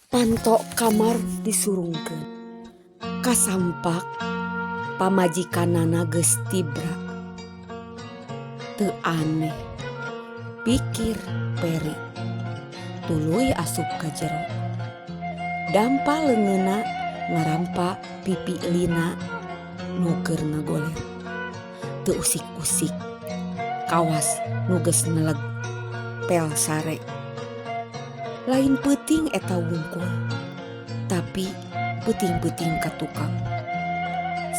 Panto kamar disurungkeun. Kasampak pamajikanana geus tibra. Teu aneh, pikir Peri. Tuluy asup ka jero. Dampa leungeunna ngarampa pipi Lina nu keur ngagoler. Teu usik-usik kawas nu geus neleg pel sare. Lain peuting eta wungkul, tapi peuting-peuting ka tukang.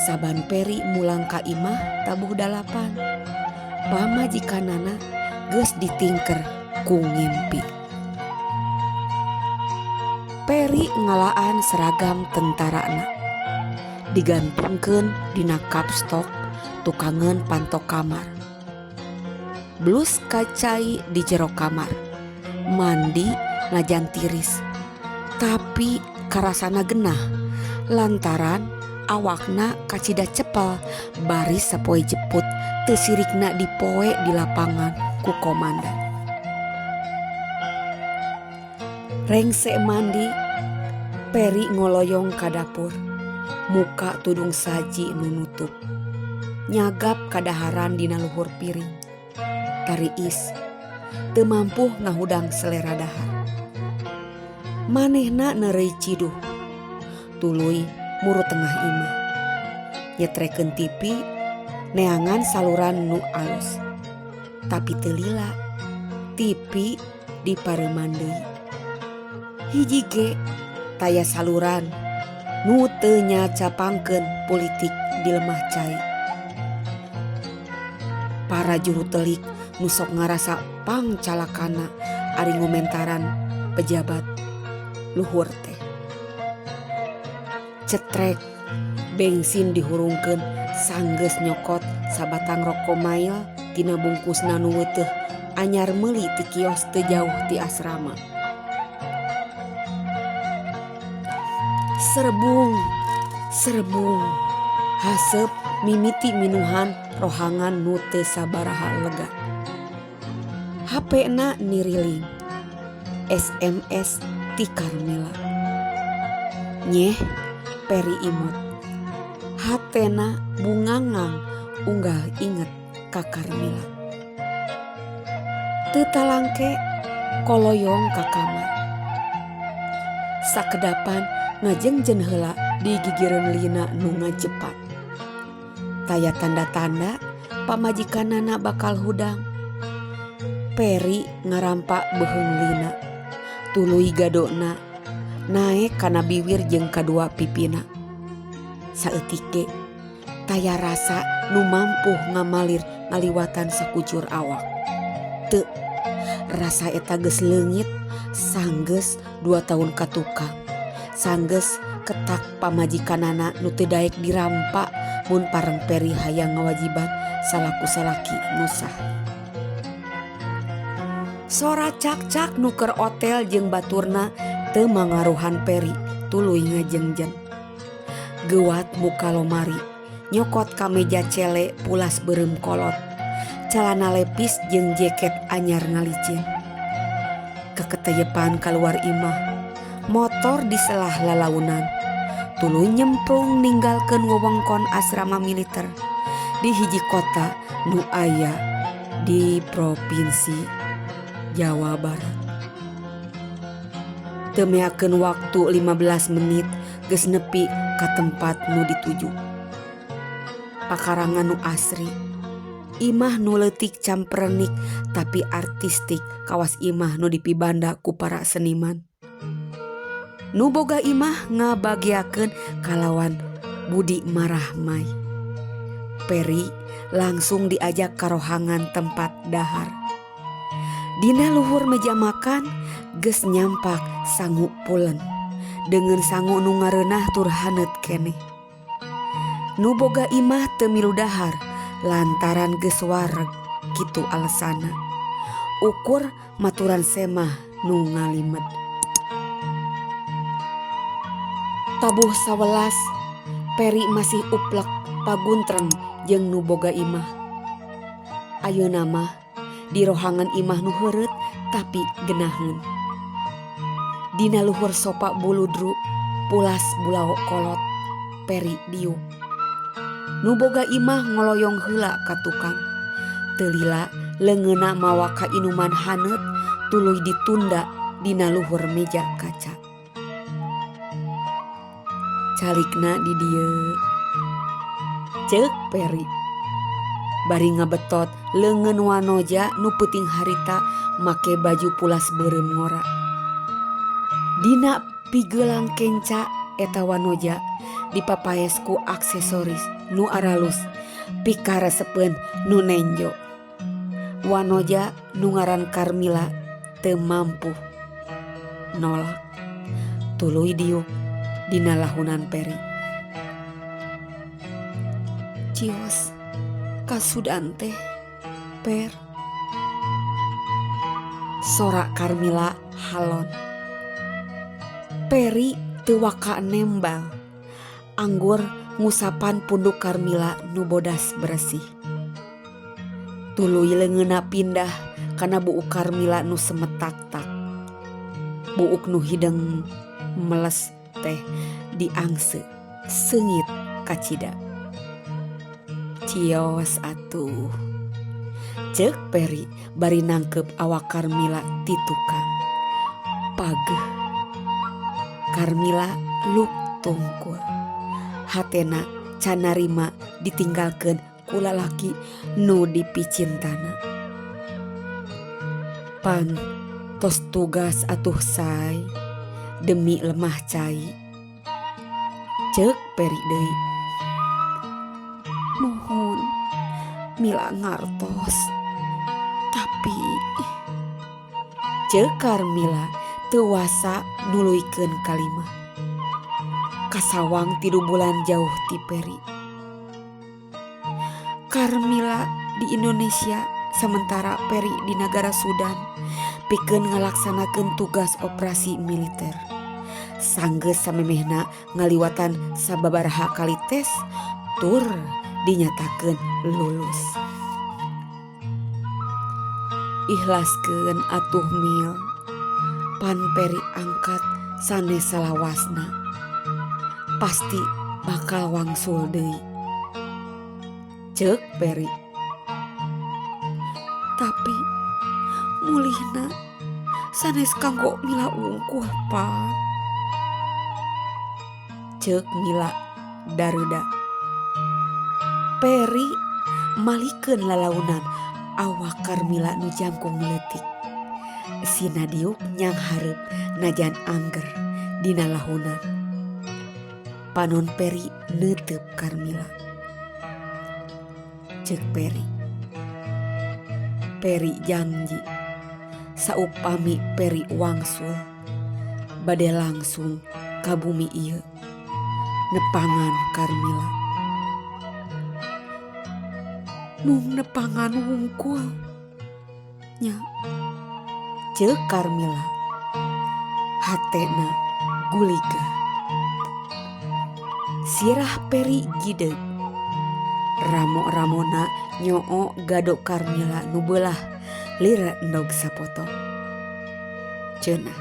Saban Peri mulang ka imah tabuh dalapan, pamajikanana geus ditingker ku ngimpi. Peri ngalaan seragam tentarana. Digantungkeun dina kapstok tukangeun panto kamar. Blus ka cai di jero kamar. Mandi najan tiris, tapi karasana genah lantaran awakna kacida cepel baris sapoe jeput teu sirikna dipoe di lapangan ku komandan. Rengse mandi, Peri ngoloyong ka dapur, muka tudung saji nu nutup. Nyagap kadaharan dina luhur piring. Tariis, teu mampuh ngahudang selera dahar. Manehna neureuy ciduh, tuluy muru tengah imah. Nyetrekeun tipi, neangan saluran nu alus. Tapi teu lila, tipi dipareuman deui. Hiji ge taya saluran nu teu nyacapangkeun pulitik di lemah cai. Para juru telik nu sok ngarasa pangcalakana ari ngomentaran pejabat luhur teh. Cetrek bensin dihurungkeun sanggeus nyokot sabatang roko mail tina bungkusna nu weuteuh anyar meuli ti kios teu jauh ti asrama. Serbung serbung haseup mimiti minuhan rohangan nu teu sabaraha lega. Hapena niriling SMS ti Carmela. Nyeh Peri imut. Hatena bungangang unggal inget ka Carmela. Teu talangke koloyong ka kamar. Sakedapan ngajengjen heula di gigireun Lina nu ngajepat. Taya tanda-tanda pamajikanana bakal hudang. Peri ngarampa beuheung Lina. Tuluy gadona naek kana biwir jeung kadua pipina. Saeutik ge taya rasa nu mampuh ngamalir ngaliwatan sakujur awak. Teu, rasa eta geus leungit sanggeus dua taun ka tukang. Sanggeus ketak pamajikanana nu teu daek dirampa mun pareng Peri hayang ngawajiban salaku salaki nu sah. Sora cak-cak nu keur otel jeung baturna teu mangaruhan Peri tuluy ngajengjen. Geuwat muka lomari, nyokot kameja cele pulas beureum kolot, calana lepis jeung jeket anyar ngalicin. Keketeyepan kaluar imah, motor diselah lalaunan, tuluy nyemplung ninggalkeun wewengkon asrama militer di hiji kota nu aya di Propinsi Jawa Barat. Teu meakeun waktu 15 menit geus nepi ka tempat nu dituju. Pakarangan nu asri, imah nu leutik camprenik tapi artistik kawas imah nu dipibanda ku para seniman. Nu boga imah ngabageakeun kalawan budi marahmai. Peri langsung diajak ka rohangan tempat dahar. Dina luhur meja makan geus nyampak sangu pulen. Deungeun sangu nu ngareunah tur haneut keneh. Nu boga imah teu milu dahar lantaran geus wareg kitu alesanna. Ukur maturan semah nu ngalimed. Tabuh sawelas Peri masih uplek paguntreng jeung nu boga imah. Ayeuna mah di rohangan imah nu heureut tapi geunaheun. Dina luhur sopa buludru pulas bulao kolot Peri diuk. Nu boga imah ngoloyong heula ka tukang. Teu lila leungeunna mawa kainuman haneut tuluy ditunda dina luhur meja kaca. Calikna di dieu, ceuk Peri bari ngabetot leungeun wanoja nu peuting harita make baju pulas beureum ngora. Dina pigelang kenca eta wanoja dipapaes ku aksesoris nu aralus pikaresepeun nu nenjo. Wanoja nu ngaran Karmila teu mampu nolak tuluy diuk dina lahunan Peri. Cios ka Sudan teh Per. Sora Karmila halon. Peri teu waka nembal anggur ngusapan punduk Karmila nu bodas beresih. Tuluy leungeunna pindah kana buuk Karmila nu semetak-tak. Buuk nu hideung meles teh diangse seungit kacida. Cios atuh. Ceuk Peri bari nangkeup awak Karmila ti tukang. Pageuh. Karmila luk tungkul. Hatena can narima ditinggalkeun ku lalaki nu dipicintana. Pan tos tugas atuh say demi lemah cai. Ceuk Peri deui. Nuhun Mila ngartos tapi ceuk Karmila teu wasa nuluykeun kalimah. Kasawang 3 bulan jauh ti Peri. Karmila di Indonesia sementara Peri di nagara Sudan pikeun ngalaksanakeun tugas operasi militer. Sanggeus samemehna ngaliwatan sababaraha kali tes tur dinyatakeun lulus. Ikhlaskeun atuh Mil. Pan Peri angkat sanes salawasna. Pasti bakal wangsul deui. Ceuk Peri. Tapi mulihna sanes kanggo Mila wungkul pan. Ceuk Mila dareuda. Peri malikeun lalaunan awak Karmila nu jangkung leutik. Sina diuk nyanghareup najan angger dina lahunan. Panon Peri neuteub Karmila. Ceuk Peri. Peri janji saupami Peri wangsul bade langsung ka bumi ieu nepangan Karmila. Mung nepangan wungkul nya. Ceuk Karmila hatena guligah. Sirah Peri gideug. Ramo-ramona nyoo gado Karmila nu beulah lira endog sapotong. Ceunah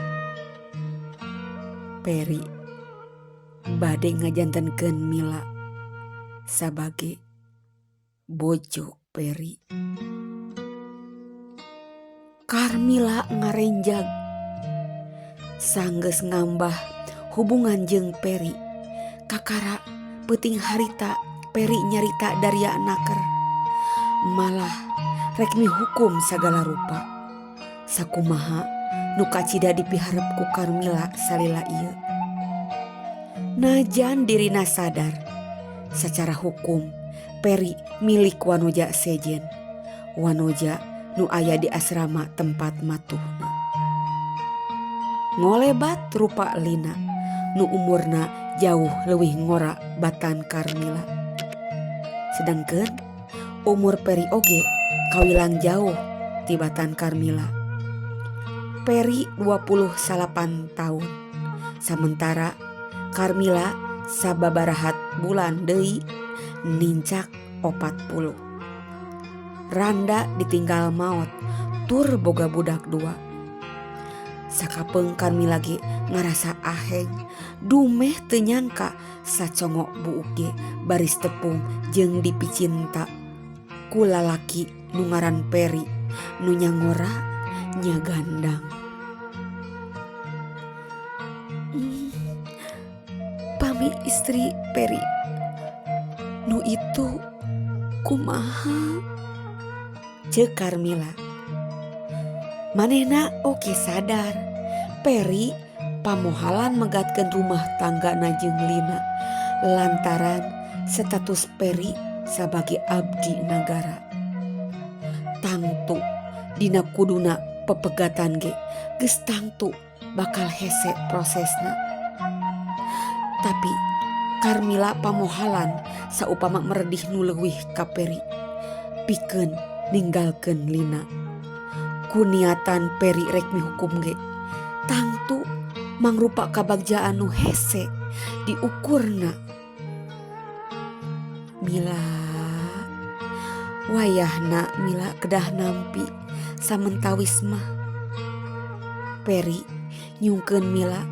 Peri bade ngajantenkeun Mila sabage bojo Peri. Karmila ngarenjag. Sanggeus ngambah hubungan jeung Peri. Kakara peuting harita Peri nyarita daria naker. Malah rek mihukum sagala rupa. Sakumaha nu kacida dipiharep ku Karmila salila ieu. Najan dirina sadar sacara hukum Peri milik wanoja sejen. Wanoja nu aya di asrama tempat matuhna. Ngolebat rupa Lina nu umurna jauh leuwih ngora batan Karmila. Sedangkeun umur Peri oge kawilang jauh tibatan Karmila. Peri 29 tahun. Samentara Karmila sababarahat bulan deui nincak 40. Randa ditinggal maot tur boga budak 2. Sakapeung Karmila ge ngarasa aheng dumeh teu nyangka sacongok buuk ge baris tepung jeung dipicinta ku lalaki nu ngaran Peri nu nya ngora nya gandang. Pami istri Peri nu itu kumaha? Ceuk Karmila. Manehna oge sadar Peri pamohalan megatkeun rumah tanggana jeung Lina lantaran status Peri sabage abdi nagara. Tangtu dina kuduna pepegatan ge geus tangtu bakal hese prosesna. Tapi Karmila pamohalan saupama meredih nu leuwih ka Peri pikeun ninggalkeun Lina. Ku niatan Peri rek mihukum ge tangtu mangrupa kabagjaan nu hese diukurna. Mila wayahna Mila kedah nampi samentawis mah. Peri nyungkeun Mila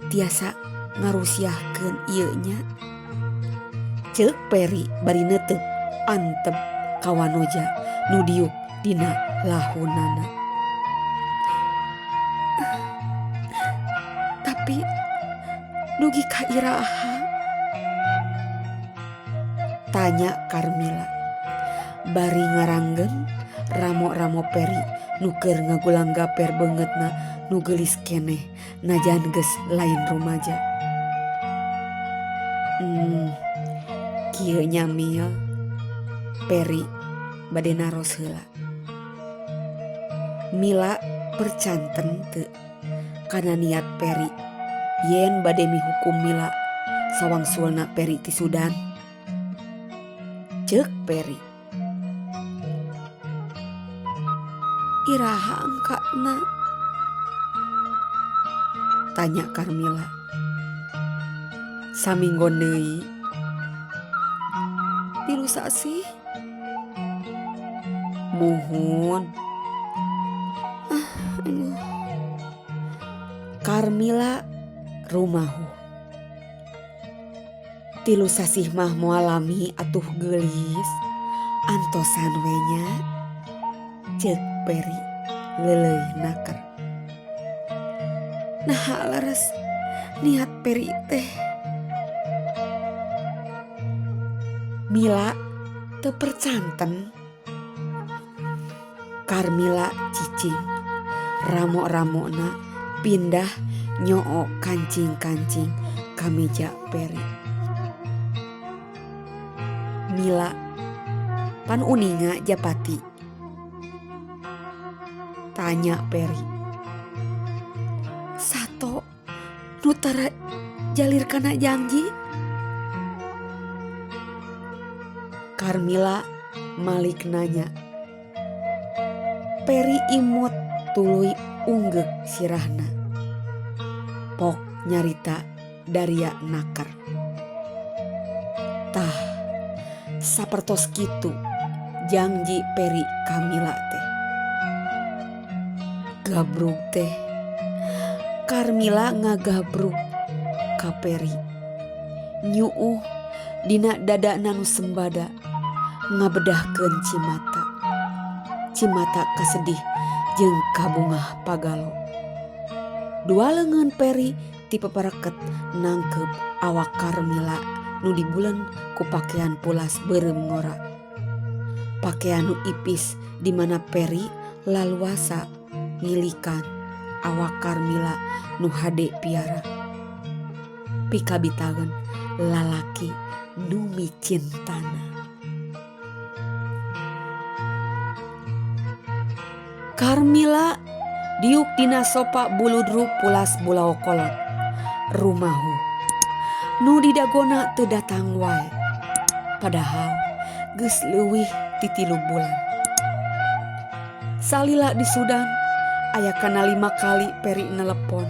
tiasa ngarusiahkeun ieu nya. Ceuk Peri bari neuteup antep ka wanoja nu diuk dina lahunana. Tapi dugi ka iraha? Tanya Karmila bari ngaranggeng ramo-ramo Peri nu keur ngagulang gaper beungeutna nu geulis keneh najan geus lain rumaja. Kieu nya Mil, Peri bade naros heula. Mila percanten teu kana niat Peri yen bade mihukum Mila sawangsulna Peri ti Sudan. Ceuk Peri. Iraha angkana? Tanya Karmila. Saminggon deui. 3 sasih? Muhun. Aduh. Karmila rumahu. 3 sasih mah moal lami atuh geulis. Antosan we nya. Ceuk Peri leuleuy naker. Naha leres niat Peri teh. Mila teu percanten. Karmila cicing. Ramo-ramona pindah nyoo kancing-kancing ka meja Peri. Mila pan uninga Japati? Tanya Peri. Sato nu tara jalir kana janji? Karmila malik nanya. Peri imut tuluy unggeuk sirahna. Pok nyarita daria naker. Tah sapertos kitu janji Peri ka Mila teh. Gabrug teh. Karmila ngagabrug ka Peri. Nyuuh dina dadana nu sembada ngabedahkeun cimata. Cimata kasedih jeung kabungah pagalo. Dua leungeun Peri ti pepereket nangkep awak Karmila nu dibulen ku pakaian pulas beureum ngora. Pakaian nu ipis di mana Peri laluasa ngilikan awak Karmila nu hade piara. Pikabitaeun lalaki nu micintana. Karmila diuk dina sopa buludru pulas bulao kolot. Rumahu nu didagona teu datang wae. Padahal geus leuwih ti 3 bulan. Salila di Sudan aya kana 5 kali Peri nelepon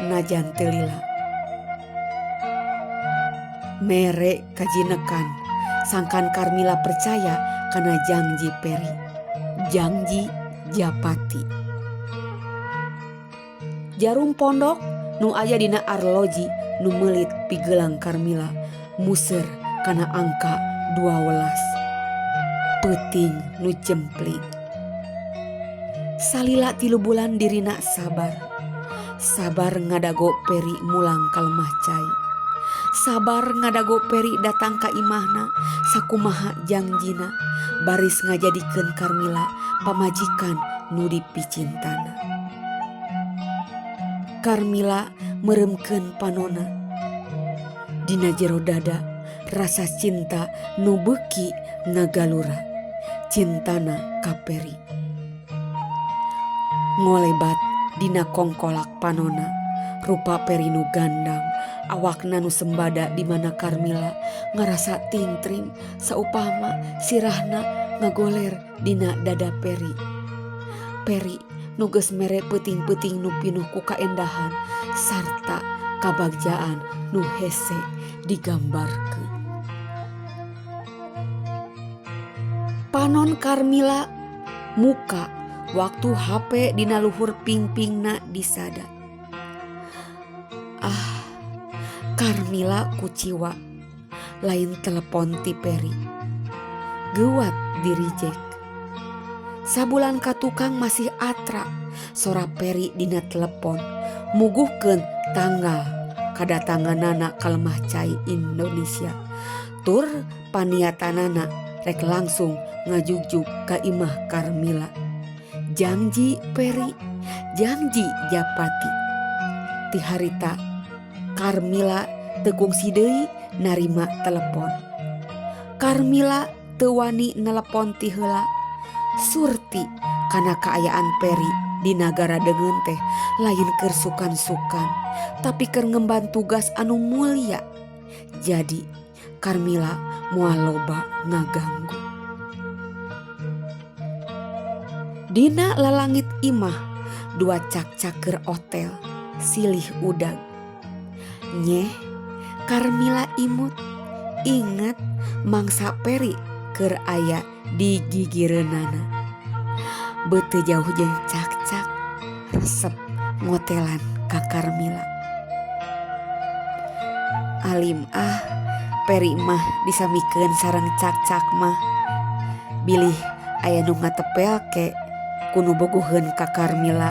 najan teu lila. Mere kajinekan sangkan Karmila percaya kana janji Peri. Janji Japati. Jarum pondok nu aya dina arloji nu meulit pigelang Karmila museur kana angka 12. Peuting nu jempling. Salila 3 bulan dirina sabar. Sabar ngadago Peri mulang ka lemah cai. Sabar ngadago Peri datang ka imahna sakumaha jangjina baris ngajadikeun Karmila pamajikan nu dipicintana. Karmila meremkeun panona. Dina jero dada rasa cinta nu beuki ngagalura. Cintana ka Peri. Ngolebat dina kongkolak panona. Rupa Peri nu gandang, awakna nu sembada di mana Karmila ngarasa tingtring saupama sirahna ngagoler dina dada Peri. Peri nu geus mere peuting-peuting nu pinuh ku kaendahan sarta kabagjaan nu hese digambarkeun. Panon Karmila muka waktu HP dina luhur pingpingna disada. Ah, Karmila kuciwa lain telepon ti Peri. Geuwat dirijek. Sabulan ka tukang masih atra sora Peri dina telepon muguhkeun tanggal kadatanganana ka lemah cai Indonesia. Tur paniatanana rek langsung ngajugjug ka imah Karmila. Janji Peri, janji Japati. Ti harita Karmila teu kungsi deui narima telepon. Karmila teu wani nelepon ti heula. Surti kana kaayaan Peri di nagara deungeun teh lain keur sukan-sukan, tapi keur ngemban tugas anu mulia. Jadi Karmila moal loba ngaganggu. Dina lalangit imah dua cakcak keur otel silih udag. Nyeh Karmila imut inget mangsa Peri keur aya di gigireunana. Beuteung jauh jeung cakcak resep ngotelan ka Karmila. Alim ah Peri mah disamikeun sareng cakcak mah. Bilih aya nu ngatepel ke kudu bogoheun ka Karmila.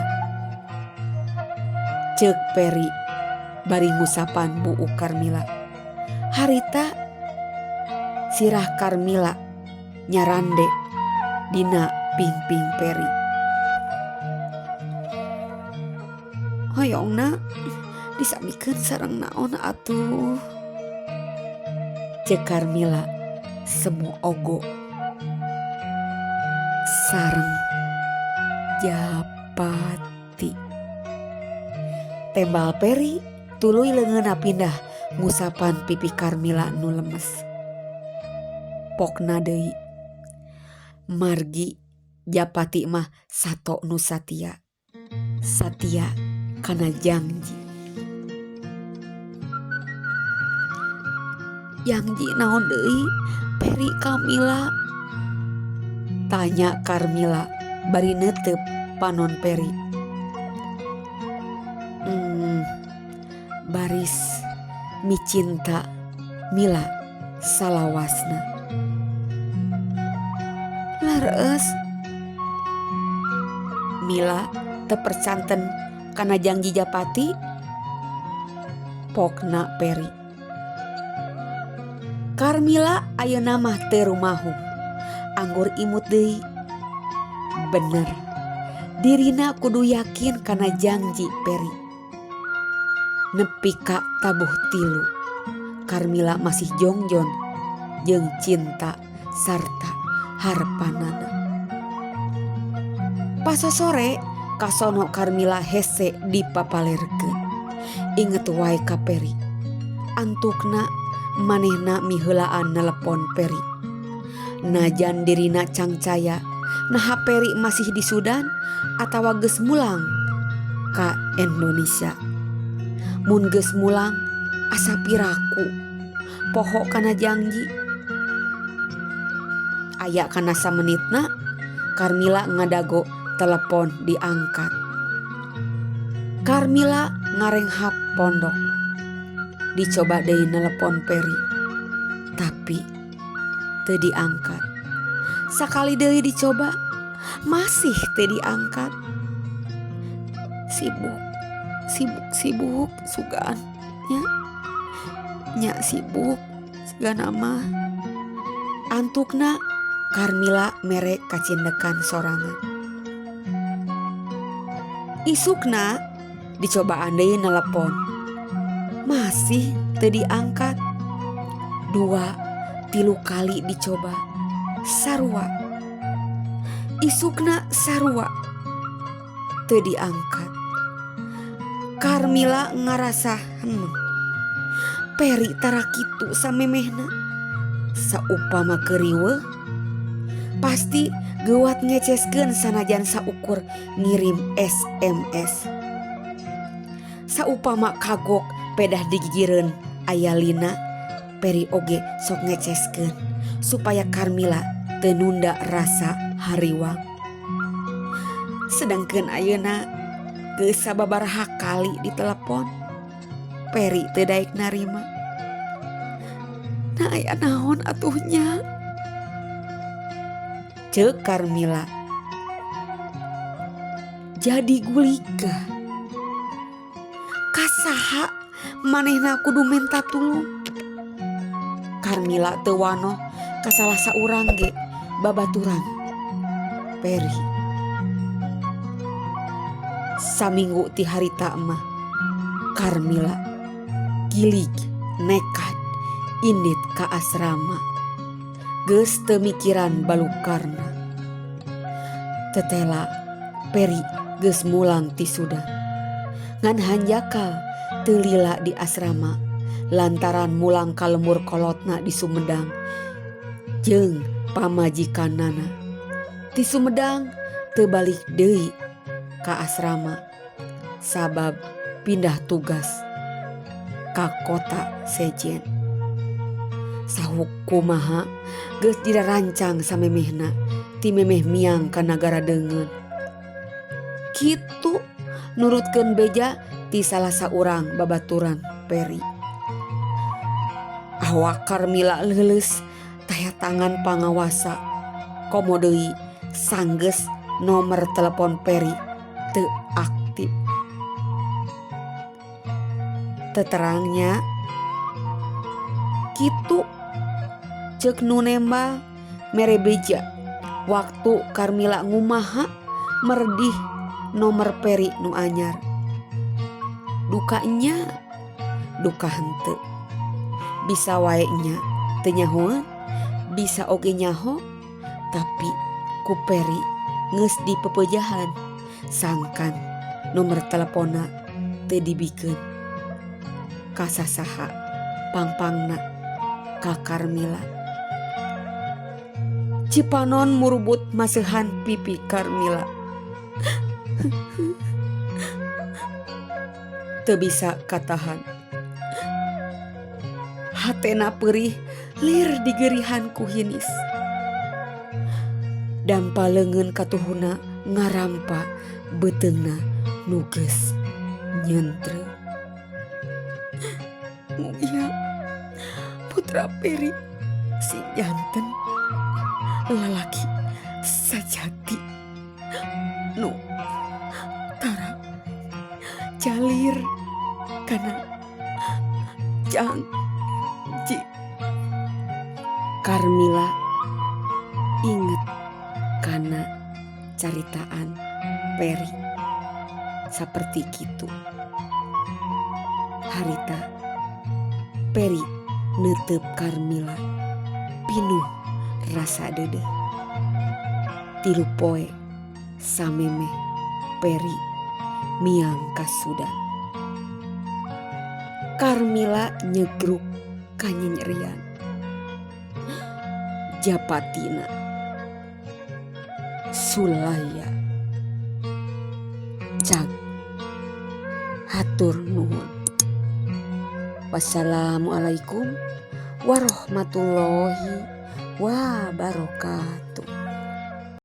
Ceuk Peri bari ngusapan buuk Karmila. Harita sirah Karmila nyarande dina pingping Peri. Hoyongna disamikeun sareng naon atuh. Ceuk Karmila semu ogo sareng Japati. Tembal Peri tuluy leungeunna pindah ngusapan pipi Karmila nu lemes. Pokna deui margi Japati mah sato nu satia. Satia kana janji. Janji naon deui Peri Kamila? Tanya Karmila bari neuteup panon Peri. Baris micinta Mila salawasna. Leres Mila teu percanten kana janji Japati. Pokna Peri. Karmila ayeuna mah teu rumahu. Anggur imut deui. Bener. Dirina kudu yakin kana janji Peri. Nepi ka tabuh 3. Karmila masih jongjon jeung cinta sarta harpanana. Pasosore kasono Karmila hese dipapalerkeun. Inget wae ka Peri. Antukna manehna miheulaan nelepon Peri. Najan dirina cangcaya, naha Peri masih di Sudan atawa geus mulang ka Indonesia. Mun geus mulang asa piraku poho kana janji. Aya kana samenitna Karmila ngadago telepon diangkat. Karmila ngarenghap pondok. Dicoba deui nelepon Peri, tapi teu diangkat. Sakali deui dicoba, masih teu diangkat. Sibuk, sibuk, sibuk sugan nya. Nya sibuk sigana mah. Antukna Karmila mere kacindekan sorangan. Isukna dicobaan deui nelepon. Masih teu diangkat. 2, 3 kali dicoba. Sarua. Isukna sarua. Teu diangkat. Karmila ngarasa hemeng. Peri tara kitu samemehna. Saupama keuriweuh pasti geuwat ngeceskeun sanajan saukur ngirim SMS. Saupama kagok pedah digigireun aya Lina, Peri oge sok ngeceskeun supaya Karmila teu nunda rasa hariwang. Sedangkeun ayeuna geus sababaraha kali ditelepon, Peri teu daek narima. Nah aya naon atuh nya? Ceuk Karmila. Jadi gulikah. Kasaha manehna kudu menta tulung. Karmila teu wanoh ka salah saurang ge babaturan Peri. Saminggu ti harita mah Karmila gilig nekat indit ka asrama. Geus teu mikiran balukarna. Tetela Peri geus mulang ti Sudan. Ngan hanjakal teu lila di asrama lantaran mulang ka lembur kolotna di Sumedang jeung pamajikanana. Ti Sumedang teu balik deui ka asrama sabab pindah tugas ka kota sejen. Sahukumaha geus dirarancang samemehna ti memeh miang ka nagara deungeun. Kitu nurutkeun beja ti salah saurang babaturan Peri. Awak Karmila leuleus taya tangan pangawasa. Komo deui sanggeus nomor telepon Peri teu aktif. Teterangnya kitu ceuk nu nembal mere beja waktu Karmila ngumaha merdih nomor Peri nu anyar. Dukanya duka henteu. Bisa wae nya teu nyahoeun, bisa oge nyaho, tapi ku Peri geus dipepejahan sangkan nomor teleponna teu dibikeun ka sasaha pangpangna ka Karmila. Cipanon murubut maseuhan pipi Karmila. Teu bisa katahan. Hatena perih lir digerihan ku hinis. Dampa leungeun katuhuna ngarampa beuteungna nu geus nyentreu. Mugia putra Peri sing janten lalaki sajati nu tara jalir kana janji. Karmila inget kana caritaan Peri saperti kitu. Harita Peri neuteup Karmila pinuh rasa deudeuh. 3 poe samemeh Peri miang ka Sudan. Karmila nyegruk kanyenyerian. Japatina Sulaya cag hatur nuhun. Wassalamualaikum warahmatullahi wabarakatuh.